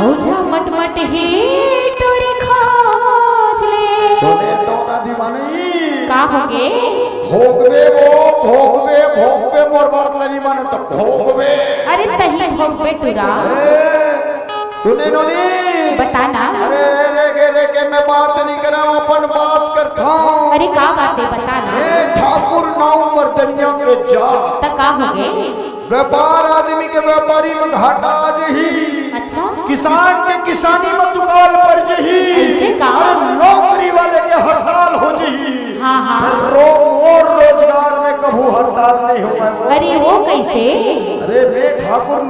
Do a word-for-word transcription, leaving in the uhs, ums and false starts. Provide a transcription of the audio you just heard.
ओझा मटमट हे टोरी खोज ले। सुने तो ना दीवानी। का होगे? भोगबे वो, भोगबे, भोगबे, मोर बात ला नहीं माने तो भोगबे। अरे तही भोगबे टुरा। ए, सुने नोनी। बता ना। अरे रे गे रे के मैं बात नहीं करा, अपन बात करता हूँ। अरे का बात है, बता ना। ए ठाकुर नाऊ मर्दनिया के जा। त का होगे? व्यापार आदमी के व्यापारी में घाटा आ जही। अच्छा। किसान के किसानी में दुकाल पड़ जही। ऐसे का? अरे नौकरी वाले के हड़ताल हो जही। हाँ, हाँ। फिर रो मोर रोजगार में कभू हड़ताल नहीं होवय वो। अरे वो कैसे? अरे मैं ठाकुर